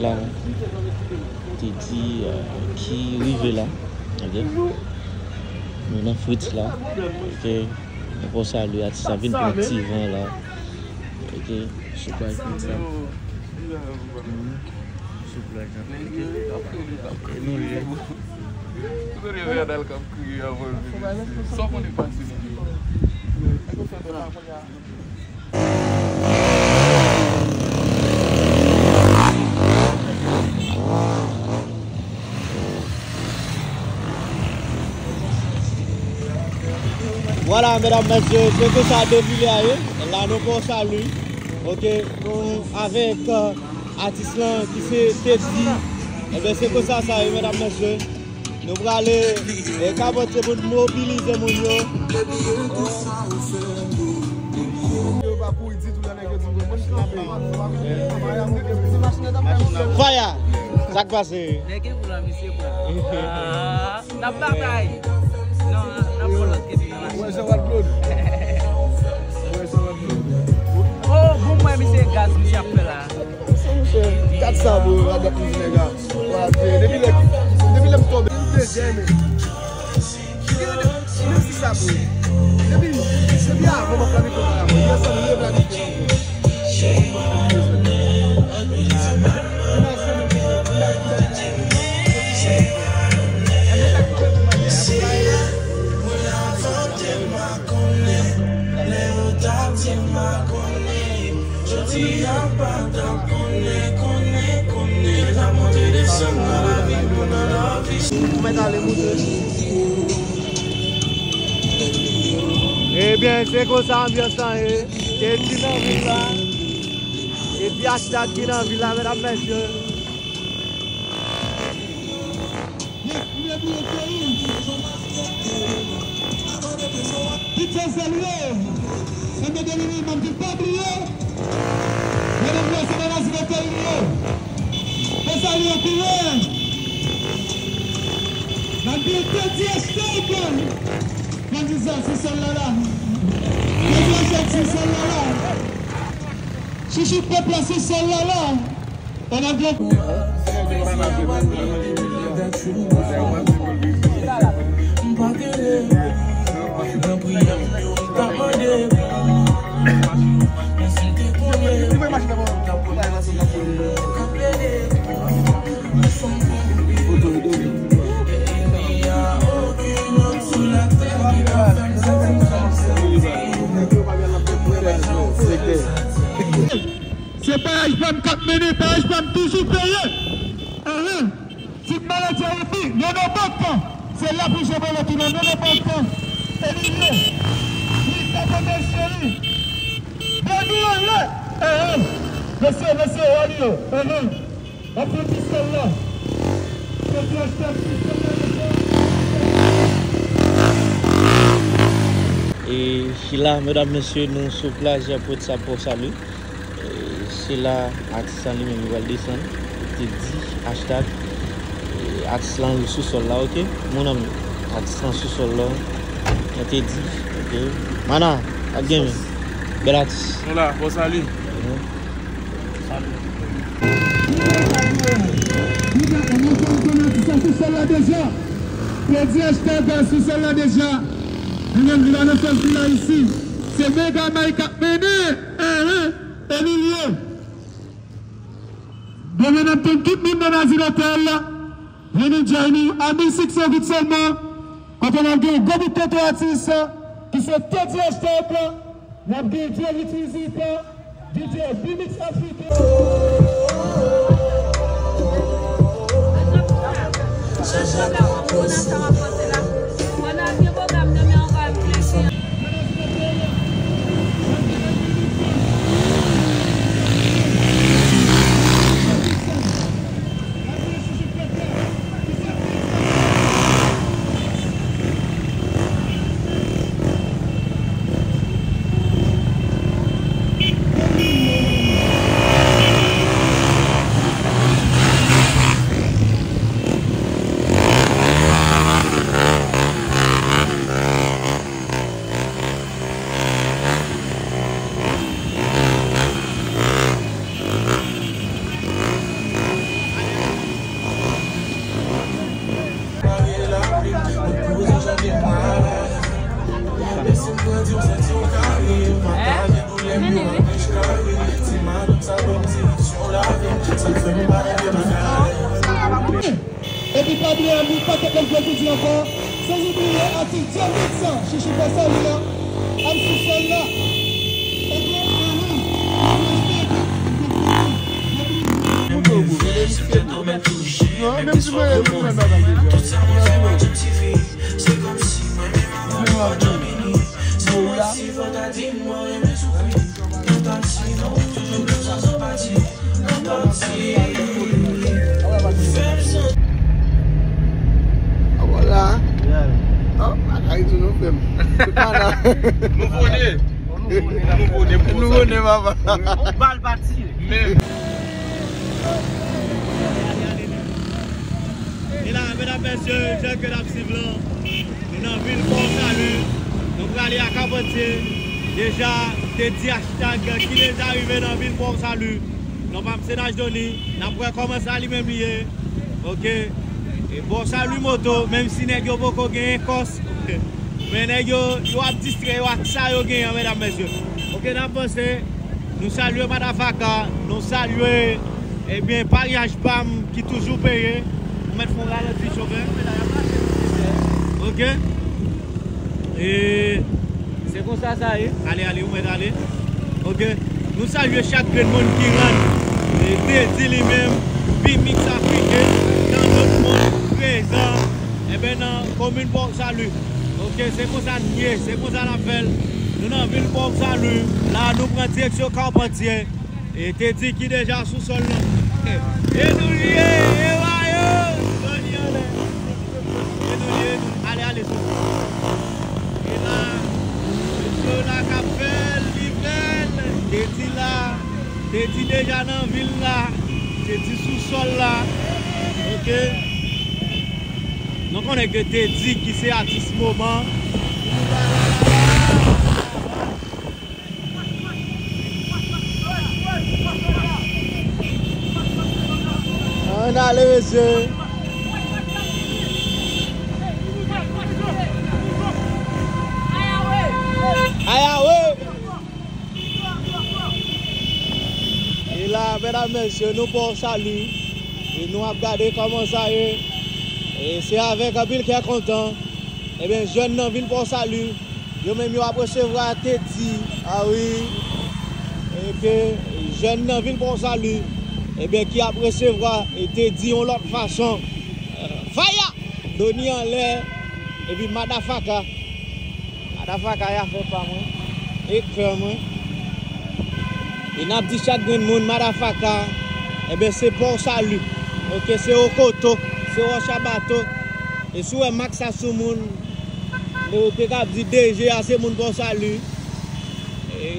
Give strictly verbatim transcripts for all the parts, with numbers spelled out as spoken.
La, te di, euh, ki rive la. Ok. Nou nan Fritz la. Ok. Nou pral salye atis la, vin pran ti van la. Ok. Sou plaj Fritz la. Mhm. Sou plaj la. Ok. Ok, nou ye. Vwala, medam, mesye, se konsa defile a ye. La, nou pran salye. Ok, nou avèk, euh, atis lan ki se Teddy. Ebyen, se konsa sa ye, medam, mesye. Nou prale, e, kapòt se pou n mobilize moun yo. Faya, sa k pase? Nèg gen pou la, misye pran. Ah, n ap batay. Non, n ap pran lòt kesyon nan machin. Wè, Jean Claude. Wè, Jean Claude. Oh, bon, mwen, misye gaz, misye ap fè la. Gad sa, bro, gad dat mizik nèg la. Wa, depi lè, depi lè m tonbe, m te jèmen. Menm si sa, bro. Depi, depi avan m ap planifye bagay, bro. Yè swa, m leve la, m te jèmen. Mwen avan te pa konnen, lè yo ta di m pa konnen. Jodi a pa ta konnen, konnen, konnen. N ap monte desann nan lavi, pou nan lavi. Ou mèt ale moute. Ebyen, se konsa anbyans lan ye. Teddy nan vil la. Teddy Hashtag ki nan vil la, medam, mesye. Yes, nou dwe bliye peyi. Pito se lye. Se mete li menm ki pa bliye. Medam, mesye, se nan Nazi Lotel li ye. Fè sa li an koulè. N ap di Teddy Hashtag. Kandida sou sòl la la. Teddy Hashtag sou sòl la la. Chouchou pèp la sou sòl la la. Se payaj pa m k ap mennen, payaj pa m toujou peye. Ahan. Ti maladi Ayiti, Nono Bank. Se la pou jwe bòlèt ou nan Nono Bank. Emilio. Li ta konte cheri. Bèl nou anlè. Ahan. Mesye, mesye, Emilio. Ahan. Anpil ti sèl la. Mesye, Hashtag ti sèl la, mesye. E sila, medam, mesye, nou sou plaj Pòt Sab, Pòt Sali. E, se la atis lan li menm li pral desann. Teddy Hashtag. E, atis lan sou sòl la, ok? Mon ami, atis lan sou sòl la. Mwen Teddy, ok? Mana, ak gen men. Bèl atis. Nou la, bon sali. Mhm. Sou sòl la deja. Teddy Hashtag sou sòl la deja. Li menm li pa nan fèm li la isi. Se Mega Mike k ap mennen. Ahan. Emilio. Demen n ap tann tout moun nan Nazi Lotel la. Vini join nou a mil senk san goud sèlman. Kote n ap gen gwo bout tonton atis ki se Teddy Hashtag. N ap gen D J Ritmizik, D J B-Mix Africa. Epi pa bliye, anpil pakèt lòt gwo koudi ankò. San oubliye atis Djemix, Chichi Fè Sali a, M C Sol la. Epi, ahan. Non, menm si mwen, mwen, mwen, mwen, mwen. Awa la. Oh, bagay di nou fè m. Nou konnen. Nou konnen, papa. On bal pa tire. Men. E la, medam, mesye, jan ke n ap swiv lan, nou nan vil Pòsali. Nou prale a Kapantye. Deja, te di hashtag ki deja rive nan vil Pòsali. Non pa m se Najdoni. N ap wè kòman sa li menm li ye. Oke. E Pòsali moto, menm si nèg yo poko genyen kòs. Men nèg yo, yo ap distrè yo ak sa yo genyen an, medam, mesye. Oke, n ap vanse. Nou salye Madafaka, nou salye, ebyen, paryaj pa m ki toujou peye. Ou mèt fè yon ralanti, chofè. Oke. E se konsa sa ye. Ale, ale, ou mèt ale. Oke. Nou salye chak grenn moun ki rann. E Teddy li menm, Big Mix Afriken, tan dòt moun prezan. Enben, nan komin Pòsali. Oke, se konsa n ye, se konsa n ap fè l. Nou nan vil Pòsali. La, nou pran direksyon Kapantye. E Teddy ki deja sou sòl lan. E nou ye, e wa yo! Jodi anlè. E nou ye, nou. Ale, ale, sou. E la, mesye la k ap fè l, li fè l. Teddy la. Teddy deja nan vil la. Teddy sou sòl la. Oke. Nou konnen ke Teddy ki se atis moman. Ann ale, mesye. Ayawe! E la, medam, mesye, nou Pòsali. E nou ap gade kòman sa ye. E se avèk anpil kè kontan. Ebyen, jèn nan vil Pòsali, yo menm yo ap resevwa Teddy. A wi. E ke jèn nan vil Pòsali, ebyen, ki ap resevwa, e, Teddy yon lòt fason. Faya! Doni anlè. Epi Madafaka. Madafaka, y a fè pa mwen. E kè mwen. E n ap di chak grenn moun, Madafaka, enben, se Pòsali. Oke, se Okoto, se Wòch a Bato. E si w wè mak sa sou moun, nou te ka ap di D G a se moun Pòsali. E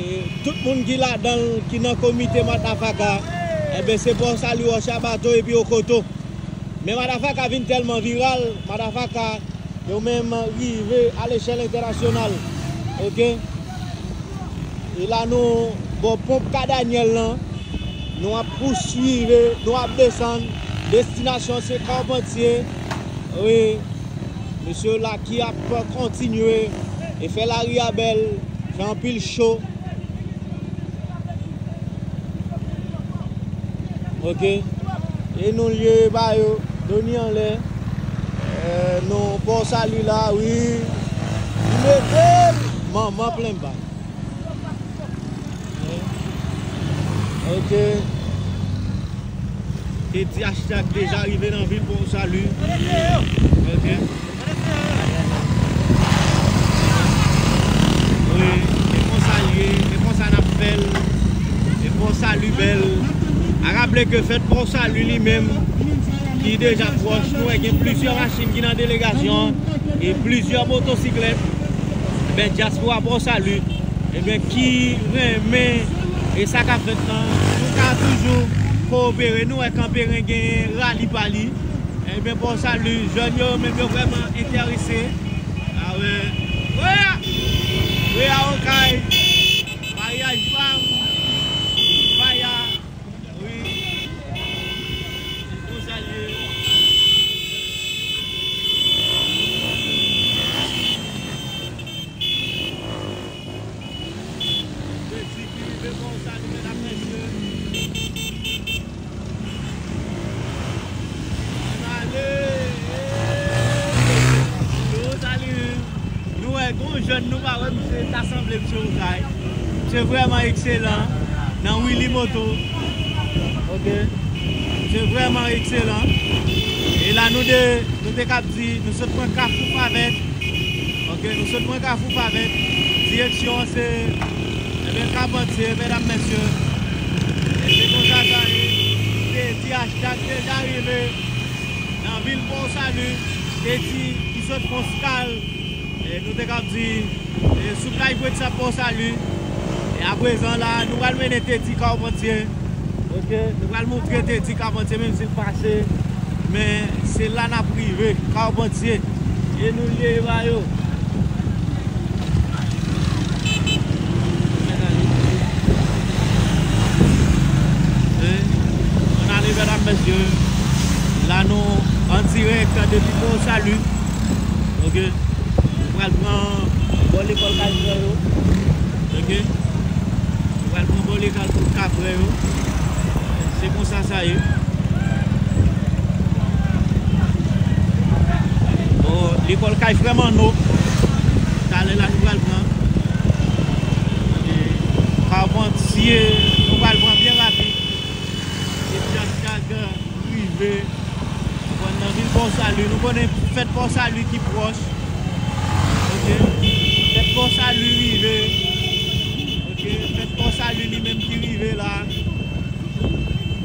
tout moun ki ladan l, ki nan komite Madafaka, enben, se Pòsali, Wòch a Bato epi Okoto. Men Madafaka vin tèlman viral, Madafaka, yo menm rive a lechèl entènasyonal. Oke? E la nou bò ponp Ka Daniel lan. Nou ap pouswive, nou ap desann. Destinasyon se Carpentier. Wi. Mesye la ki ap kontinye e fè lari a bèl, fè anpil cho. Oke. E nou lye ba yo. Doni anlè. Eh, nou Pòsali la, wi. Li mete manman plen ba. Oke. Teddy hashtag deja rive nan vil Pòsali. Oke. Wi, e konsa l ye, e konsa n ap fè l, e Pòsali bèl. A raple ke fèt Pòsali li menm, ki deja pwòch, nou wè gen plizyè machin ki nan delegasyon, e plizyè motosiklèt. Ebyen, dyaspora Pòsali, ebyen, ki renmen, e sa k ap fèt lan, nou ka toujou kowopere, nou wè Kanperen gen rali pa li. Ebyen, Pòsali, jèn yo menm yo vrèman enterese. A wè. Wè a! Wè a, Okay. Maryaj pa m. Faya. Wi. Pòsali. Teddy ki rive Pòsali, medam, mesye. Nou pa wè misye, ta sanble misye okay. Misye vrèman ekselan nan wili moto. Ok. Misye vrèman ekselan. E la nou de, nou te kab di, nou sot pran Kafou Favèt. Ok, nou sot pran Kafou Favèt. Direksyon an se, ebyen, Kapantye, medam, mesye. E se konsa sa ye. Te di hashtag deja rive nan vil Pòsali. Te di ki sot fon skal. E nou te kab di, e, sou plaj Bwetsap Pòsali. E aprezan la, nou pral mennen Teddy Carpentier. Ok, nou pral montre Teddy Carpentier, menm si l fache. Men se la n ap rive, Carpentier. E nou lye ba yo. Hein? On a les mesye. La nou an dirèk depi Pòsali. Ok. Nou pral pran bò lekòl Kay Frè yo. Ok. Nou pral pran bò lekòl Kay Frè yo. Se konsa sa ye. Bon, lekòl Kay Frè Manno. Talè la nou pral pran. E Kapantye, nou pral pran byen rapid. E Jaskag rive. Nou pral nan vil Pòsali. Nou konnen fèt Pòsali ki pwòch. Ok. Fèt Pòsali rive. Ok. Fèt Pòsali li menm ki rive la.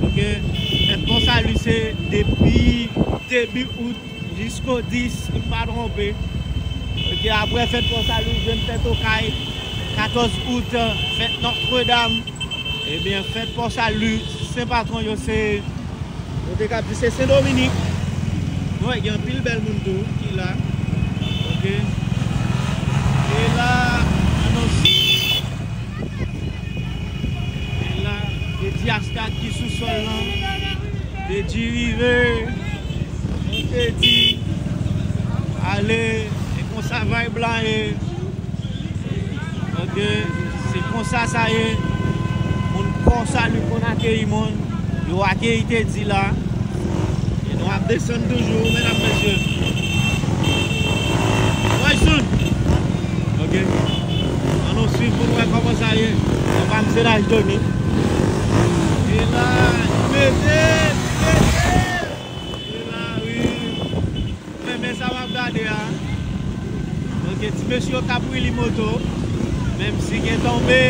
Ok. Fèt Pòsali se depi debi out jisko dis, si m pa twonpe. Ok. Apre fèt Pòsali, jwenn fèt Okay, katòz out, fèt Nòtredam. Ebyen, fèt Pòsali, sen patwon yo se, nou te kab di se Sen Dominik. Nou wè gen anpil bèl moun tou ki la. Ok. E la, anons. E la, e Diaskad ki sou sòl lan. Teddy rive. Teddy. Ale, e konsa vibe la ye. Ok, se konsa sa ye. Moun Pòsali konn akeyi moun. Yo akeyi Teddy la. E nou ap desann toujou, medam, mesye. Royson! Ok. Ann nou swiv pou nou wè kòman sa ye. Se pa m, se Naj Doni. E la, li mete, li mete. E la, wi. Renmen sa w ap gade a. Ok, ti mesye yo k ap wili moto. Menm si gen tonbe,